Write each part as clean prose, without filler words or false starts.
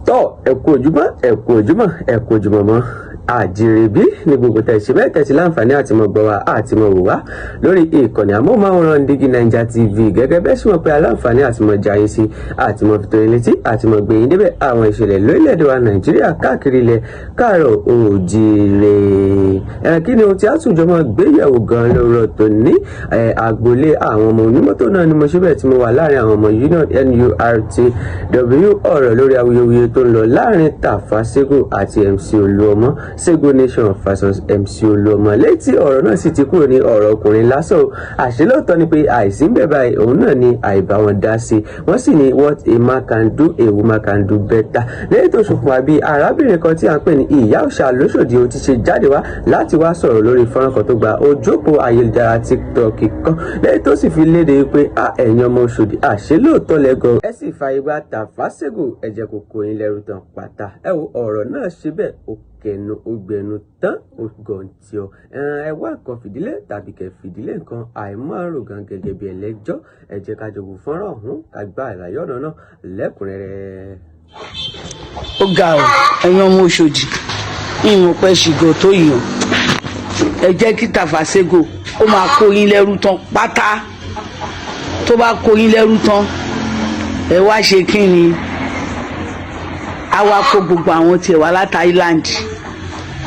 Tọ́, ẹ kú ojúmọ́, ẹ kú ojúmọ́, ẹ kú ojúmọ́ mọ́. Àjèrèbí ní gbogbo tẹ̀sí bẹ́ẹ̀ tẹ̀sí láǹfààní àti mọ̀ gbọ́ wa àti mọ̀ wò wá lórí ìkànnì amóhùnmáwòrán Dígí Naija TV. Gẹ́gẹ́ bẹ́ẹ̀ sì mọ̀ pé aláǹfààní àti mọ̀ jayé sí àti mọ̀ fi tó yín létí àti mọ̀ gbé yín débẹ̀ àwọn ìṣẹ̀lẹ̀ lórílẹ̀‐èdè wa Nàìjíríà, káàkiri ilẹ̀ káàrọ̀ òjìrè. Ẹ kí ni ohun tí a tún jọ máa gbéyẹ̀wò gan lórọ̀ tó ní agboolé àwọn ọmọ onímọ́tò náà ni mo ṣe bẹ́ẹ̀ tí mo wà láàrin àwọn ọmọ union NURTW. Ọ̀rọ̀ lórí awuyewuye tó ń lọ láàrin Tafa Sego àti MC Olúọmọ, Sego Nation versus MC Olúọmọ, létí ọ̀rọ̀ náà sì ti kúrò ní ọ̀rọ̀ ọkùnrin lásán o. Àṣé lóòótọ́ ni pé àìsí ń bẹ̀ báyìí, òun náà ni àìbá wọn dá sí. Wọ́n sì ní what a man can do, a woman can do better. Lẹ́yìn tó ṣokùnfà bí arábìnrin kan tí a ń pè ní Ìyá Òòṣà lóṣòdì ó ti ṣe jáde wá láti wá sọ̀rọ̀ lórí fọ́nrán kan tó gba ojú òpó ayélujára TikTok kan, lẹ́yìn tó sì fi léde pé a ẹ̀yin ọmọ Òṣòdì, àṣé lóòótọ́ lẹ́gàn ẹ sì fààyè gba Tafa Sego, ẹ jẹ́ kó kó yín lẹ́rù tán pátá. Ẹ wo ọ̀rọ̀ náà ṣe bẹ́ẹ̀, ó kẹnu, ó gbẹnu tán, ó gọ̀ǹtì ọ. Ẹ wá nǹkan fìdílé tàbí kẹ fìdílé nǹkan, àìmọ́ gan gẹ́gẹ́ bí ẹlẹ́jọ́. Ẹ jẹ́ ká jọ wò fọ́nrán ọ̀hún, ká gba àlàyé ọ̀nà náà lẹ́kùnrẹ́rẹ́. Ó ga ọ, ẹ̀yin ọmọ Òṣòdì, ìmọ̀ pẹ́ ṣìgọ̀ tó yàn. Ẹ jẹ́ kí Tafa Sego ó máa kó yín lẹ́rú tán pátá. Tó bá kó yín lẹ́rú tán, ẹ wá ṣe kí ni? A wá kó gbogbo àwọn tiẹ̀ wá láti Island.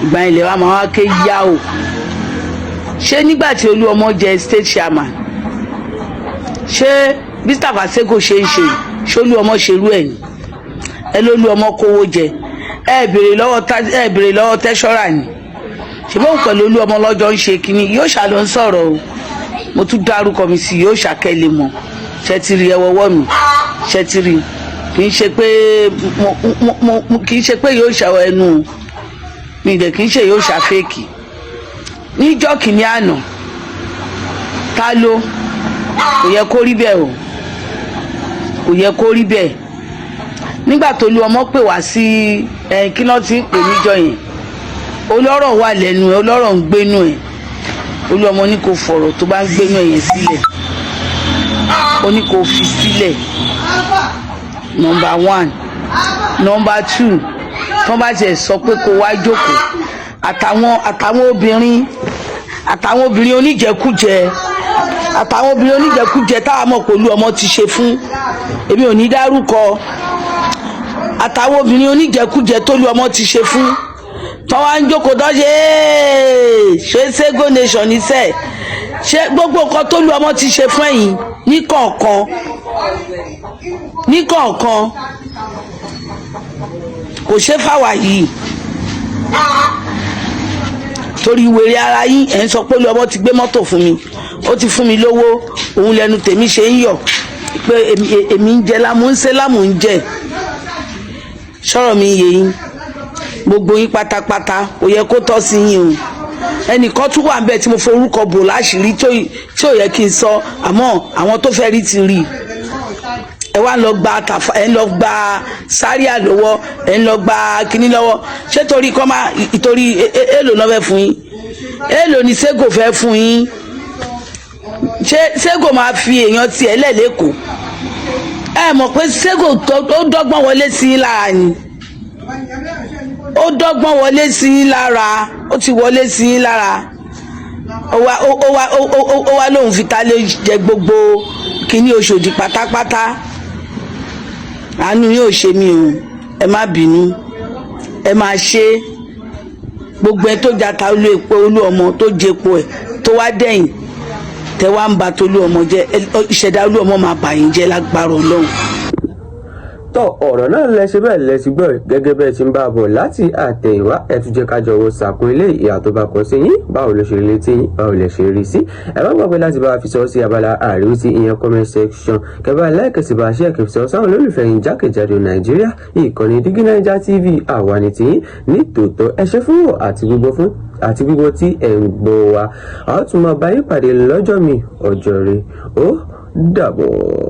Ìgbà ilẹ̀ wa máa wá ké yá o. Ṣé nígbà tí Olúọmọ jẹ state chairman, ṣé bí Tafa Sego ṣe ń ṣe, ṣé Olúọmọ ṣerú ẹ̀ ni? Ẹ ló Olúọmọ kówó jẹ. Ẹ béèrè lọ́wọ́ treasurer ni. Ṣùgbọ́n pẹ̀lú Olúọmọ lọ́jọ́ ń ṣe kínní, yóò ṣàlọ́ ń sọ̀rọ̀ o. Mo tún dárúkọ mi sí, yóò ṣàkẹ́lẹ̀ mọ̀. Ṣe ti rí ẹwọ́wọ́ mi? Ṣe ti rí? Kì í ṣe pé mo kì í ṣe pé yóò ṣe ẹnu o mi dẹ̀, kì í ṣe yóò ṣà fake. Níjọ́ kìíní àná, ta ló kò yẹ kó rí bẹ́ẹ̀ o, kò yẹ kó rí bẹ́ẹ̀. Nígbà tó lu ọmọ pè wá sí ẹ, kí ló ti ń pè níjọ́ yẹn? Olọ́rọ̀ wà lẹ́nu ẹ, olọ́rọ̀ ń gbénú ẹ. Olú ọmọ ní kò fọ̀rọ̀ tó bá ń gbénú ẹ yẹn sílẹ̀, ó ní kò fi sílẹ̀. Number one. Number two, tó bá tiẹ̀ sọ pé kó wá jókòó, àtàwọn obìnrin oníjẹkújẹ, àtàwọn obìnrin oníjẹkújẹ táwọn mọ̀ pé olú ọmọ ti ṣe fún, èmi ò ní dárúkọ, àtàwọn obìnrin oníjẹkújẹ tó lu ọmọ ti ṣe fún, tó wá ń jókòó tó ṣe ṣe Sego Nation níṣẹ́, ṣé gbogbo nǹkan tó lu ọmọ ti ṣe fún ẹ̀yin níkọ̀ọ̀kan níkọ̀ọ̀kan kò ṣe fáwa yìí? Torí wèrè ara yín, ẹ̀ ń sọ pé olú ọmọ ti gbé mọ́tò fún mi, ó ti fún mi lówó, òun lẹnu tèmi ṣe ń yọ̀ pé èmi ń jẹ lámú ń ṣe lámú ń jẹ. Sọ̀rọ̀ mi yé yín, gbogbo yín pátápátá, kò yẹ kó tọ́ sí yín o. Ẹnìkan tún wà níbẹ̀ tí mo forúkọ bò láṣìírí tí ò yẹ kí n sọ, àmọ́ àwọn tó fẹ́ rí ti rí i. Ẹ wá lọ gba Tàfà, ẹ ń lọ gba sáríà lọ́wọ́, ẹ ń lọ gba kínní lọ́wọ́. Ṣé torí kọ́ máa ìtorí èèlò náà fẹ́ fún yín? Èèlò ni Sego fẹ́ fún yín? Ṣé Sego máa fi èèyàn tiẹ̀ lẹ̀ lẹ́kọ̀ọ́? Ẹ mọ̀ pé Sego ó dọ́gbọ́n wọlé sí yín lára ni. Ó dọ́gbọ́n wọlé sí yín lára, ó ti wọlé sí yín lára. Ó wá lóun fi ta lé jẹ gbogbo kínní Òṣòdì pátápátá. Àánú yóò ṣe mí o, ẹ má bínú. Ẹ máa ṣe gbogbo ẹ tó jata olú epo, olú ọmọ tó jẹpo ẹ, tó wá dẹ̀yìn tẹ wá ń ba tolú ọmọ jẹ. Ìṣẹ̀dá olú ọmọ máa bà yín jẹ́ lágbára Ọlọ́run. Tọ, ọ̀rọ̀ náà lẹ ṣe bẹ́ẹ̀ lẹ ti gbọ́. Gẹ́gẹ́ bẹ́ẹ̀ ti ń bá a bọ̀ láti àtẹ̀yìnwá, ẹ tún jẹ́ ká jọ wo sàkún ilé ìhà tó bá kọ sí yín. Báwo ló ṣe rí létí yín? Báwo lẹ ṣe rí sí? Ẹ má gbàgbé láti bá a fi sọ sí abala àríwísí, ìyẹn comment section. Kẹbà láìkẹsì bá a ṣe ẹkẹ fi sọ sáwọn olólùfẹ́ yín jákèjádò Nàìjíríà. Ìkànnì Dígí Naija TV, àwa ni tiyín ní tòótọ́. Ẹ ṣé fún àti gbogbo fún àti gbogbo tí ẹ̀ ń gbọ́ wa. A ó tún máa bá yín pàdé lọ́jọ́ mi ọjọ́ rẹ̀. Ó dàbọ̀.